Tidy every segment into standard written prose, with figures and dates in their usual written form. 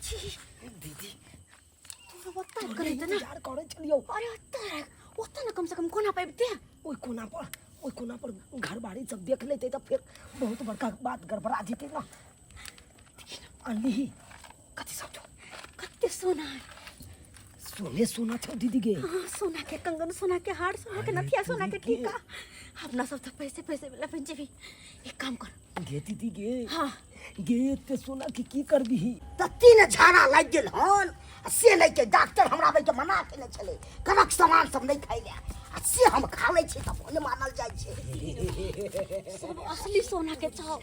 छी दीदी तोरा ओतऽ करै त ना इंतजार करै छलियौ। अरे ओतऽ रह, ओतऽ ने कम से कम कोना पाबिते। ओहि कोना पर घर बाड़ी सब देख लेतै तऽ फेर बहुत बड़का बात गड़बड़ा जेतै ना। अनलिही कथी सब छौ? कते सोना है। सोने सोना छौ दीदी गे। हाँ, सोना के कंगन, सोना के हार, सोना के अरे नथिया, सोना के दीदी। टीका। अपना सब तो पैसे पैसे वाला बन जेबी। एक काम कर। गे दीदी गे। हाँ। गे, एते सोना के की करबिही? तऽ तीन झाड़ा लागि गेल हन आ से नहि के डॉक्टर हमरा बेके मना केने छलै कनक सामान सब नहि खाइ लए आ से हम खा लै छी तऽ भोज मानल जाइ छै। सब असली सोना के छौ,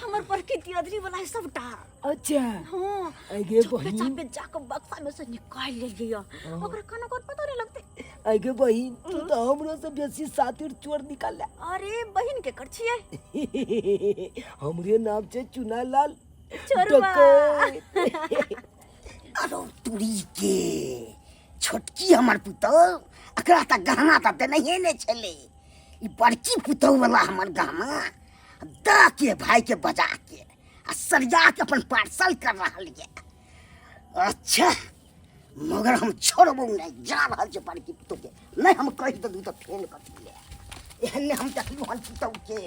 हमर बड़की दियादनी वाला है सबटा। अच्छा। हाँ। ऐ गे चुपे बहिन। चापे जाके बक्सा में से निकाल लेलियै, ओकरा कोनो कोन पतो नहीं लगते। ऐ गे बहिन, तू तऽ हमरो से बेसी सातिर चोर निकाल। अरे, बहिन के कर छियै? हमरे नाम छै चुनालाल चोरवा। डकैत। अरो तुरी के, छोटकी हमर पुतहु एकरा तऽ गहना तऽ देनहिए नहि छलै। ई बड़की पुतहु वाला हमर गहना दऽ के भाई के बजा के आ सरिया के अपन पार्सल कर रहल ये। अच्छा, मगर हम छोड़बो नहि। जा रहल छै बड़की पुतहु के नहि हम कहि देलहुँ तऽ फेर कथी ले। एहन नहि हम देखलहुँ हन पुतहु के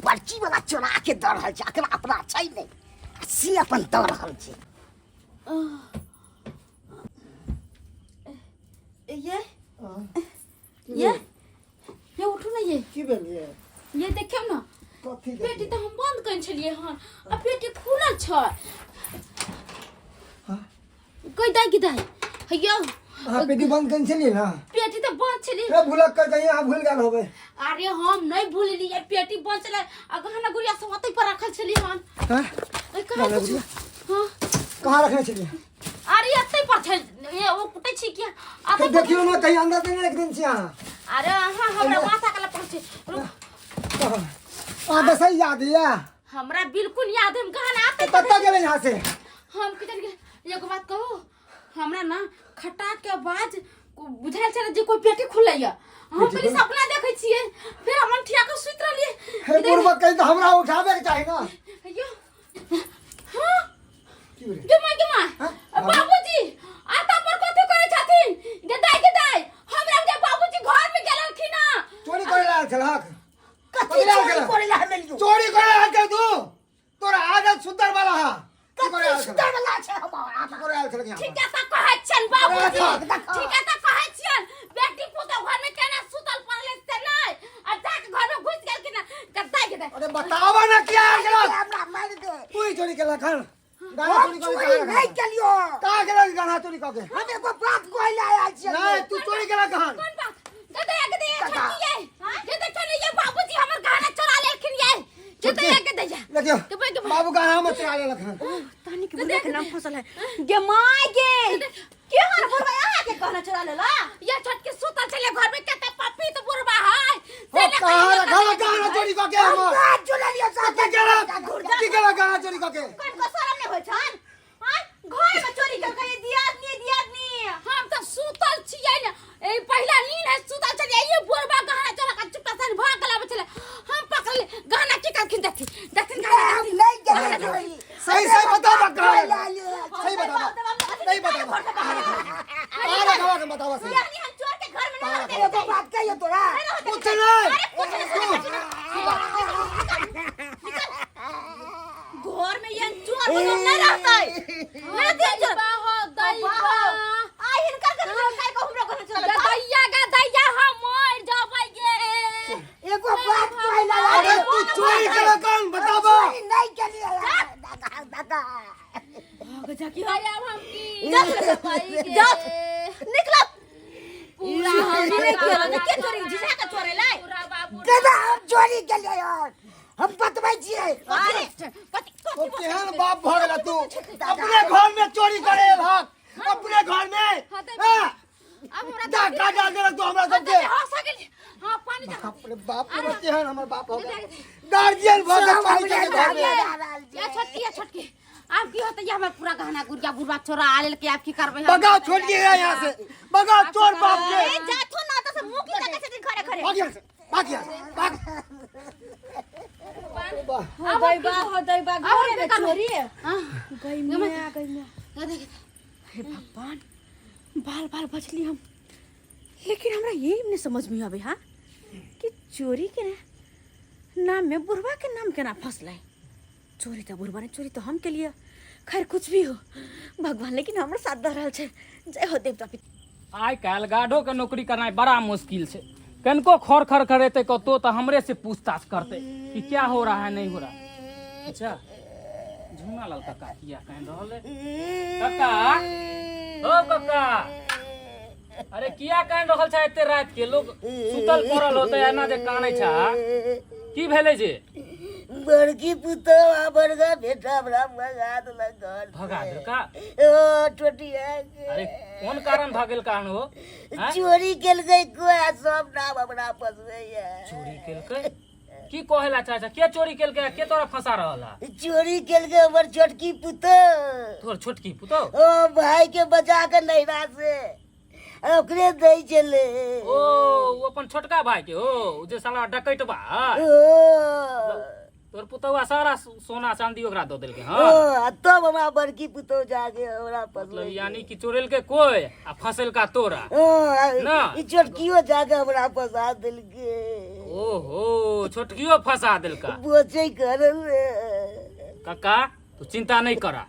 बड़की वाला चोरा के दऽ रहल छै। एकरा अपना छै नहि आ से अपन दऽ रहल छै। ये ये ये, उठू ना ये। की भेल ये? ये देखियौ ना। कथी? पेटी तऽ हम बंद कने छलियै हन आ पेटी खुलल छै। गई दाई, गई दाई, हैयो। अहाँ पेटी बंद केने छलियै ना? पेटी तऽ बंद छलै। ए भूलक कर, कहीं अहाँ भूल गेल होबै। अरे, हम नहीं भूललियै, पेटी बंद छलै आ गहना गुड़िया सब ओतै पर रखल छलै हन। हाँ? ए, कहाँ गहना कुछ गुड़िया? हाँ। कहाँ रखने छलियै? अरे, एतै पर छै। ए, ओ कुटै छी किया? तो एतै पर। देखियौ ना, कहीं अंदर तऽ नहि रख देने छी अहाँ? अरे, अहाँ हमरा माथा के लपड़ छै, रुक। कहाँ? अहाँ तऽ सही याद यऽ? हमरा बिल्कुल याद है, हम गहना आते तो कतऽ गेलै यहाँ से? हम किधर गे? एगो बात कहू, हमरा ना खटा के आवाज बुझायल छलै जे कोई पेटी खुलैया। हम पेटी पहिले खुल- सपना देखै छियै, फेर हम अंठिया के सुति रहलियै। हे बुढ़बा, कहीं तऽ हमरा उठाबे के चाही ना। यो, हाँ। की भेलै? गे माय, गे माय। हाँ? बाबूजी आता पर कथी करै छथिन? गे दाई, गे दाई, हमरा जे बाबूजी घर में गेलखिन ना। चोरी करे ला आयल छलहक? कथी? कथी चोरी गेलै? करे ला हम एलियौ? चोरी करे ला आयल छल तू? तोरा आदत सुधर वाला हा। की करे आयल कथी छल? सुतै वाला छै हमर? की करे आयल छलक यहाँ? ठीक है तऽ कहै छियन बाबूजी। देखो, ठीक है तऽ कहै छियन, बेटी पुतोह घर में केना सुतल पड़ले से नहि आ जाके घर में घुसि गेलखिन ना। गद्दा के दे। अरे, बतावा ना, किया आयल छलक? हमरा मारि दे। तू ही चोरी केलक हन गाना? हम चोरी चोरी कऽ नहि केलियौ। कहाँ गेलक गाना चोरी कऽ के? हम एगो बात कहै ला आयल छियै। नहीं, तू चोरी केलक हन। कोन बात? गद्दा के दे। दादा। छोटकी ये जे देखो ने, ये बाबूजी हमर गहना चोरा लेलखिन। ये जे दे के दे जा। देखियो। के भाई, के भाई। बाबू गाना हमर चोरा लेलक हन। तानी के बुढ़वा के नाम फसल है। गे my गे, के हन बुढ़वा अहाँ के गहना चोरा लेला? ये छोटकी सुतल छले घर में, कते पपी तो बुढ़वा है हो कहाँ रखल है गाना चोरी कऽ के हमर? बात जुड़लियौ। कतऽ गेलक? की केलक गाना चोरी कऽ के? कोन को शरम नहीं होय छन? आय घर में चोरी कर के दियादनी दियादनी। हम तऽ सुतल छियै ने, ए पहिला नींद है, सुतल छलियै, ये बुढ़वा गहना चोरा के चुपचाप से भाग गेला छले। हम पकड़ले गहना। की करखिन? देखथिन, देखथिन गहना। हम नहीं गेलियै चोरी। सही सही बतावा, कहाँ ला लियो। सही बतावा, नहीं बतावा, कहाँ रखवा के बतावा सही। यानी हम चोर के घर में नहीं रहते। एगो बात कहियो तोरा। कुछ नहीं। कुछ नहीं, घर में ये चोर लोग नहीं रहते, नहीं रहते चोर। आ हिनकर के काय को हमरो घर चला दैया गा दैया, हम मर जबै गे। एगो बात कहै ला। अरे, तू चोरी केलक हन, बतावा। चोरी नहीं केलियै दादा, दादा। जाकी अरे, अब हम की जा, निकलो पूरा। हम नहीं केलो के चोरी, झिझा के चोरे लाई। दादा, हम चोरी केलियै हन, हम बतबै छियै। अरे, कथी? तो केहन बाप भऽ गेला तू? अपने घर में चोरी करे हक, अपने घर में? हाँ? अब हमरा डाका डाल देलक तू हमरा सबके। हो सकेली। हां, पानी दे। बाप रे बाप रे, केहन हमर बाप हो गेल, गार्जियन भऽ के चोरी करे घर में। या छोटकी, या छोटकी, आब की होतै? हमर पूरा गहना गुड़िया बुढ़वा चोरा लेलकै, आब की करबै हम? भगाओ छोड़ के यहाँ से, भगाओ चोर बाप के। ए, जाथो ना त से मुंह की तकै छथिन खरे खरे। भाग यहाँ से, भाग यहाँ से, भाग। हो दैबा, हो दैबा, घरे में चोरी। गई मिया, गई मिया। हे भगवान, बाल बाल बचली हम। लेकिन हमरा ये नहीं समझ में आवे हाँ कि चोरी के नाम में बुढ़वा के नाम केना फंसलै। चोरी तो बुढ़वा ने, चोरी तो हम के लिए। खैर कुछ भी हो भगवान लेकिन हमरो साथ दऽ रहल छै। जय हो देवता पिता। आइ काल्हि गार्डो के नौकरी करनाइ बड़ा मुश्किल छै। कनिको खर खर करेतै कतौ तऽ हमरे से पूछताछ करतै कि क्या हो रहा है नहीं हो रहा है। अच्छा झुना लाल काका किया कान रहल है? काका, ओ काका, अरे किया कान रहल छै एते राति के? लोग सुतल पड़ल होतै एना जे कानै छै। की भेलै जे? बड़की पुतोह आ बड़का बेटा हमरा भगा देलक घर से। भगा देलका? ओ टोटिया के। अरे कोन कारण भगेल कारण हो? आँय? चोरी केलकै कोई आ सब नाम हमरा फसबैया। चोरी केलकै? की कहे ला चाहे छै? के चोरी केलकै? के तोरा फंसा रहल है? चोरी केलकै हमर छोटकी पुतोह। तोहर छोटकी पुतोह? ओ भाई के बचा के नैहरा से ओकरे दै छलै। ओ ओ अपन छोटका भाई के, ओ ओ जे साला डकैत बा। ओ तोर पुतौआ सारा सोना चांदी ओकरा दऽ देलकै। ओ हाँ आ तब हमरा बड़की पुतोह जाके हमरा मतलब फसबै। यानी कि चोरेलकै कोई आ फंसेलका तोरा। ओ आ ना। ई छोटकियो जाके हमरा फंसा देलकै। ओहो छोटकियो फंसा देलका। बोचै करल। काका तू चिंता नहीं करा,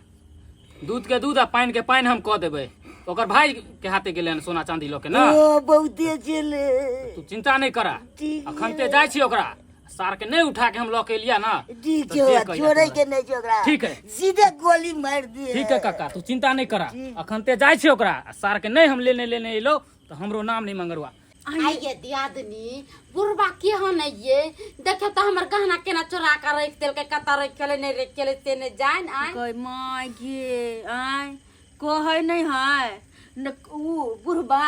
दूध के दूध आ पानि के पानि हम कऽ देबै। ओकर भाई के हाथे गेलै हन सोना चांदी लऽ के ना। ओ बहुते छलै। तू चिंता नहीं करा, ठीक। अखन ते जाइ छी ओकरा सार के नहीं उठा के हम लऽ के एलिया ना। ठीक तऽ छै, जे कहिया छोड़ै तोरा। के नहीं छै ओकरा। ठीक है। सीधे गोली मारि दिए। ठीक है काका तू चिंता नहीं करा, ठीक। अखन ते जाइ छी ओकरा सार के नहीं हम लेने लेने एलो तऽ हमरो नाम नहीं मंगरुआ। आइये दियादनी बुढ़बा केहन ये देखे तऽ हमर गहना केना चोरा के राखि देलकै, कतऽ राखि गेलै नहि राखि गेलै से नहि जानि। आय गै माय गे, आय कहै नहि है न उ बुढ़बा,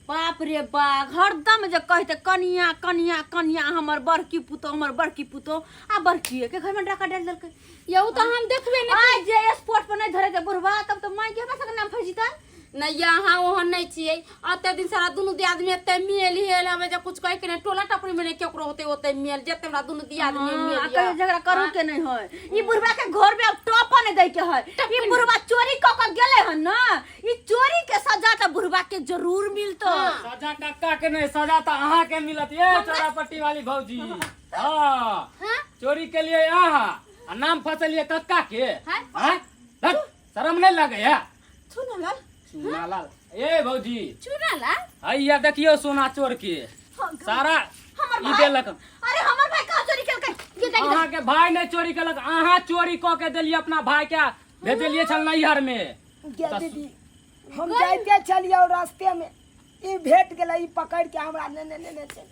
बाप रे बाप हरदम जे कहते कनिया कनिया कनिया हमर बड़की पुतोह हमर बड़की पुतोह, आ बड़कीए के घर में डाका डालि देलकै। यौ तऽ हम देखबे नहि। आइ जे स्पॉट पर नहि धरे के बुढ़बा तब तऽ माय के हमरा सबके नाम फंसि जेतै। नहि अहाँ ओहन नहि छियै, एते दिन सारा दुनू दियादनी एते मेल हेल हमे जे कुछ कहे के नहि, टोला टपरी में नहि केकरो होते ओते मेल जते हमरा दुनू दियादनी हाँ, मेल आ यऽ। कहियो झगड़ा करू के नहीं है। ई बुढ़बा के घर में अब टॉप नहीं दै के है। ई बुढ़बा चोरी क के गेले हन ना, ई चोरी के सजा त बुढ़बा के जरूर मिलतो। सजा काका के नहीं, सजा तो अहाँ के मिलत ये चोरापट्टी वाली भौजी। हाँ चोरी के लिए अहाँ आ नाम फसलिए कक्का के। हाँ? धत, शर्म नहीं लगे है? चुनालाल, चुनालाल ए भौजी चुनालाल हैया देखियो सोना चोर के सारा हमर ई भाई। देलक। अरे हमर भाई कहाँ चोरी केलकै? अहाँ के भाई नहीं चोरी केलक, अहाँ चोरी क के देलिए अपना भाई के, भेजलिए छल नैहर में। गे दीदी हम जाइते छलियै रास्ते में ई भेट गेलै, ई पकड़ के हमरा नेने नेने चल।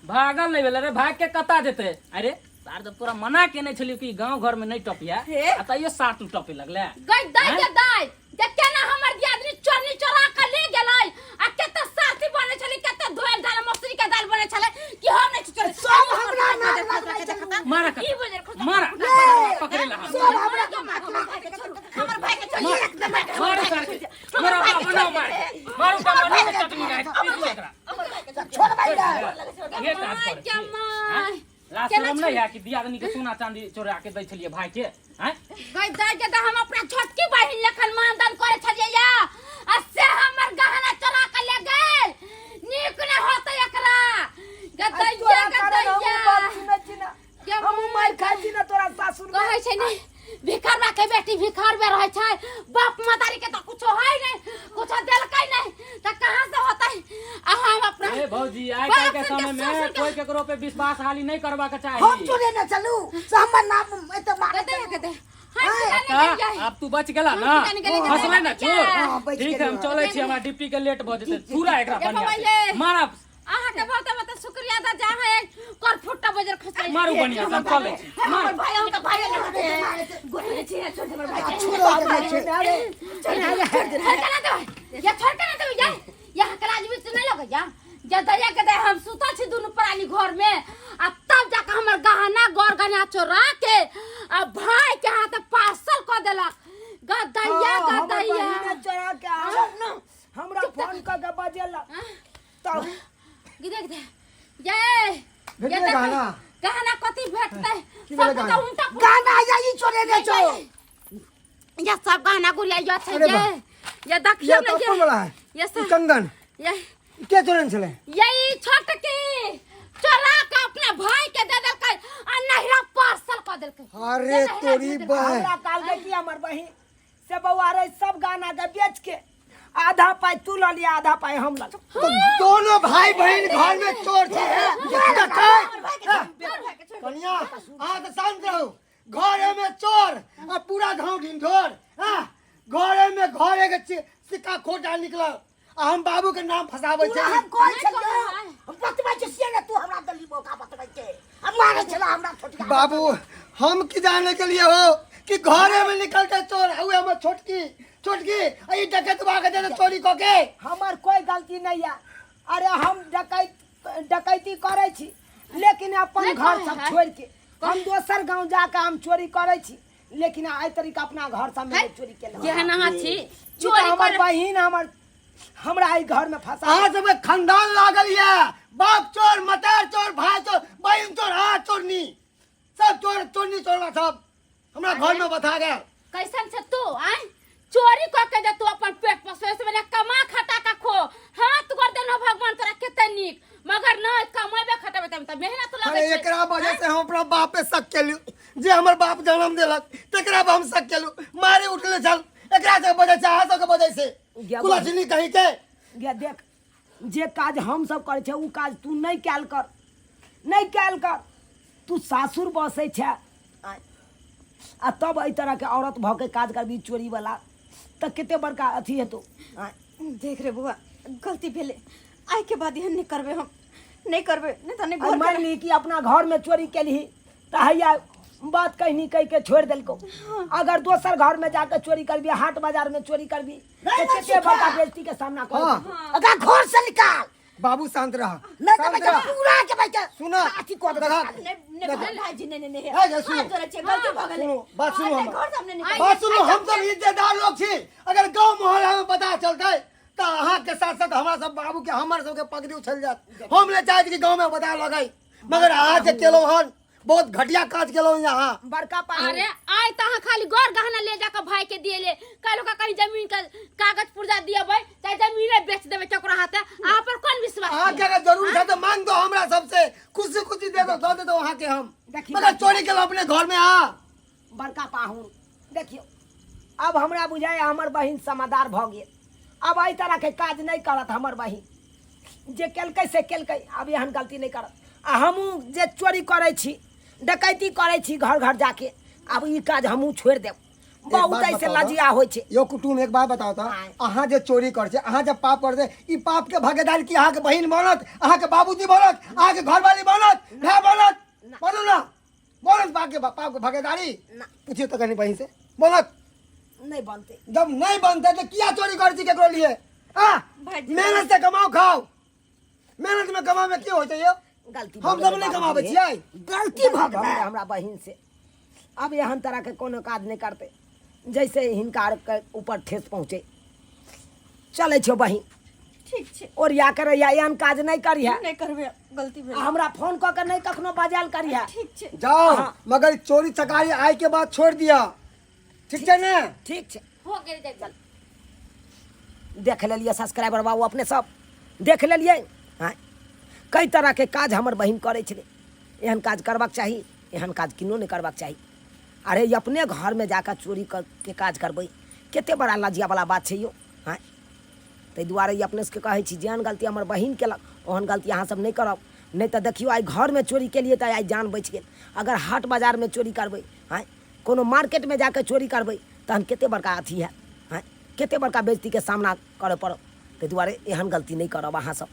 भागल नहीं भेलै रे, भाग के कता जेतै? अरे सार जब तोरा मना केने छलियो कि गांव घर में नहीं टपिया, आ तैयो सार तू टपे लगले। गई दाई के दाई जे केना हमर दियादनी चोरनी चोरा के ले गेलै आ कते साथी बने छलै, कते धोयल दाल मसूरी के दाल बने छलै कि हम नहीं चोरी सब हमरा नाम लगबै छलै। मारा कता। ई बजर खुद मारा पकड़े ला। सब हमरा हमर भाई के छोड़, मारू सार के, मारा बाप ना मार, मारू का मारू के चटनी गाय पीटू एकरा। छोड़ भाई ना। ये काज करे क्या माय ला शरम नहीं है कि दियादनी के सोना चांदी चोरा के दै छलिए भाई के? हैं गई दाई के हम अपना छोटकी बहिन लेखन मानदान करे छलिए या आ से हमर गहना चोरा के ले गेल। नीक न होतै एकरा। गदैया तोरा कारण हमहूँ गदैया बात सुनै छी ना, क्या हमहूँ मारि खाइ छी ना तोरा सासुर में। कहै छै ने भिखारबा के बेटी भिखार में रहै छै, बाप मतारी के तऽ कुछो है नहीं, कुछो देलकै नहीं तऽ कहाँ से होतै? आ हम अपना ए भौजी आइ काल्हि के बाप समय में ससुर के- कोई केकरो पे विश्वास हाली नहीं करबा के चाही। हम चोरे न चलू से हमर नाम एते मारे। गदैया गदैया हम काका, जाने गेलियै। अब तू बच गेला ना, हम जाने गेलियै, फसलै ना चोर। हाँ, बच ठीक है हम गेलियै। चलै छी, हमरा डिप्टी के लेट भऽ जेतै। पूरा एकरा देखो बढ़िया से भैया। मारा। अहाँके बहुत बहुत शुक्रिया दा जा है कर फुट्टा बजर खसै। मारू बढ़िया से, हम चलै छी। हमर भाई हमका भाई ने गोरे छी छोड़ दे हमर भाई के। छोड़ो के नहीं छै। छोड़ के ना देबै या छोड़ के ना देबै या यहाँ के राजवीर नहीं लगे या या दया के दया हम सुतल छी दुनू प्राणी घर में आ तब जाके हमर गहना गौर गहना चोरा के आ भाई के हाथ पार्सल क देलक। गदैया हाँ, हमर गदैया बहिने चोरा के हमरा फोन कऽ के बजेलक तब गिरे गिरे ये भेटलै ये देखै, गहना? गहना कथी भेटतै? की भेलै सब गहना? तऽ उल्टा गाना या ई चोरे ने छौ। ये सब गहना गुड़िया यो छै अरे ये बा। ये देखियो ये ने तो ये अपन वाला है ये ई सब कंगन ये ई के चोरन छलै ये ई छोटकी चोरा के अपने भाई के दे देलकै आ नहिरा पार्सल कऽ देलकै अरे ये नहिरा तोरी दे देलकै। बहन हमरा कहलकै कि हमर बहिन से बौआ रे सब गाना के बेच के आधा पाई तू लऽ लिया आधा पाई हम लऽ लेब। तो दोनों भाई बहन घर में चोर छे कनिया अहाँ तऽ शांत रहू घरे में चोर आ पूरा गांव ढिंढोर हाँ घरे में घरे के सिक्का खोटा निकलल आ हम बाबू के नाम फसाबै तोरा छै हम कहै नहि छलियौ कहबै। हम बतबै छी से ने तू हमरा दली मौका बतबै छै हम मारै छला हमरा छोटका बाबू हम की जाने के लिए हो कि घरे में निकलते चोर हुए हमर छोटकी छोटकी आ ई डकैतवा के दे दे चोरी कऽ के हमर कोई गलती नहीं है अरे हम डकैती करै छी लेकिन अपन नहि घर कहै सब है। छोड़ि के हम दोसर गांव जाके हम चोरी करै छी लेकिन आइ तरीका अपना घर सब में है? चोरी केलहुँ केहन अहाँ छी ई तऽ चोरी हमर कर बहिन हमर हमरा एहि घर में फंसा अहाँ सबके खानदान लागल ये बाप चोर मतार चोर भाई चोर बहन चोर अहाँ चोरनी सब चोर चोरनी चोरवा सब हमरा घर में बता गया कैसन छै तू आय चोरी कऽ के जे तू अपन पेट पोसै से बने कमा खटा के खो हाथ गोड़ देनो भगवान तोरा कते नीक मगर नहि कमेबे खटेबे तब तऽ मेहनत अरे लगै छै एकरा वजह से हम अपना बाप पे शक केलू जे हमर बाप जन्म देलक तकरा पर हम शक केलू मारे उठले छल एकरा सब वजह से अहाँ सबके वजह से गया कुलक्षणी कही के गे देख जे काज हम सब करै छै ओ काज तू नहि कयल कर नहि कयल कर तू सासुर बसै छै आ तब एहि तरहके औरत भऽ के काज करबी चोरीवला तऽ कते बड़का अथी हेतौ आँय। देख रे बौआ गलती भेलै आइ के बाद एहन नहि करबै हम नहि करबै नहि तऽ नहि आ घर मानि ली कि अपना घरमे चोरी केलही तऽ हैया बात कहनी कहि के छोड़ि देलकौ अगर दोसर घर में जाके चोरी करबी हाट बाजार में चोरी करबी नहीं, तऽ नहीं, कते बड़का सुखा। बेइज्जती के सामना कर हाँ अगर घर से निकाल बाबू शांत रह नहीं तो शांत बेटा रह पूरा के बेटा सुना अथी कऽ देबै देखा। नहीं नहीं भाई भाईजी नहीं नहीं नहीं है जे सुनो। हाथ जोड़ै छियै गलती भऽ गेलै सुनो, बात सुनो नहीं, हमर। घर सामने नहीं बात सुनू हम सब इज्जतदार लोग छी अगर गांव मोहल्ला में पता चलते तो अहाँ के साथ साथ हमरा सब बाबू के हमर सबके पगड़ी उछल जात हम ले चाहत कि गांव में पता लगे मगर अहाँ जे केलहुँ हन बहुत घटिया काज केलहुँ यहाँ बड़का पाहुन अरे आइ तऽ अहाँ खाली गौर गहना ले जाके भाई के दिए ले कल ओकरा कहीं जमीन के कागज पुर्जा दिएबै चाहे जमीने बेच देबै केकरो हाथे अहाँ पर कोन विश्वास अहाँ के अगर जरूरी है तो मांग दो हमरा सबसे खुशी खुशी दे दो दे दो अहाँ के हम देखी मगर चोरी केलहुँ अपने घर में अहाँ बड़का पाहुन देखियौ अब हमरा बुझाइ हमर बहिन समादार भऽ गेल अब एहि तरहके काज नहि करत हमर बहिन जे केलकै से केलकै आब एहन गलती नहि करत आ हमहूँ जे चोरी करै छी डकैती करै छी घर घर जाके आब ई काज हमहूँ छोड़ि देब एक बहुत बात ऐसे बताउ तऽ। लजिया होइ छै यो कुटुम एक बात बताओ तऽ आँय। अहाँ जे चोरी करै छै अहाँ जे पाप करै छै ई पाप के भागीदार की अहाँके बहिन बनत अहाँके बाबूजी बनत अहाँके घरवाली बनत भाय बनत बनू ना बनत पाप के पाप के भागीदारी ना। पूछियो तऽ कनी बहिन से बनत नहि बनतै जब नहीं बनते तो किया चोरी करै छी केकरो लिए आ भाईजी। मेहनत से कमाओ खाओ मेहनत में कमाओ में की होइ छै यौ गलती हम सब नहि कमाबै छियै गलती भऽ गेलै हमरा बहिन से अब एहन तरहके कोनो काज नहि करतै जैसे हिनका आरके ऊपर ठेस पहुँचे चलै छौ बहिन ठीक छै ओरिया के रहिया एहन काज नहि करिहे नहि करबै गलती भेल आ हमरा फोन कऽ के नहि कखनो बजायल करिहे ठीक छै जाओ मगर चोरी चकारी आय के बाद छोड़ दिया ठीक छै ने ठीक छै हो गेल जाइ चल देख लेलियै सब्सक्राइबर बाबू अपने सब देख लेलियै आँय कई तरहके काज हमर बहिन करै छलै एहन काज करबाक चाही एहन काज किनो नहि करबाक चाही अरे ई अपने घरमे जाकऽ चोरी के काज करबै कते बड़ा लजियावला बात छै यौ आँय ताहि दुआरे ई अपने सबके कहै छी जेहन गलती हमर बहिन केलक ओहन गलती अहाँ सब नहि करब नहि तऽ देखियौ आइ घरमे चोरी केलियै तऽ आइ जान बचि गेल अगर हाट बाजारमे चोरी करबै आँय कोनो मार्केटमे जाकऽ चोरी करबै तहन कते बड़का अथी हैत आँय कते बड़का बेइज्जतीके सामना करऽ पड़त ताहि दुआरे एहन गलती नहि करब अहाँ सब।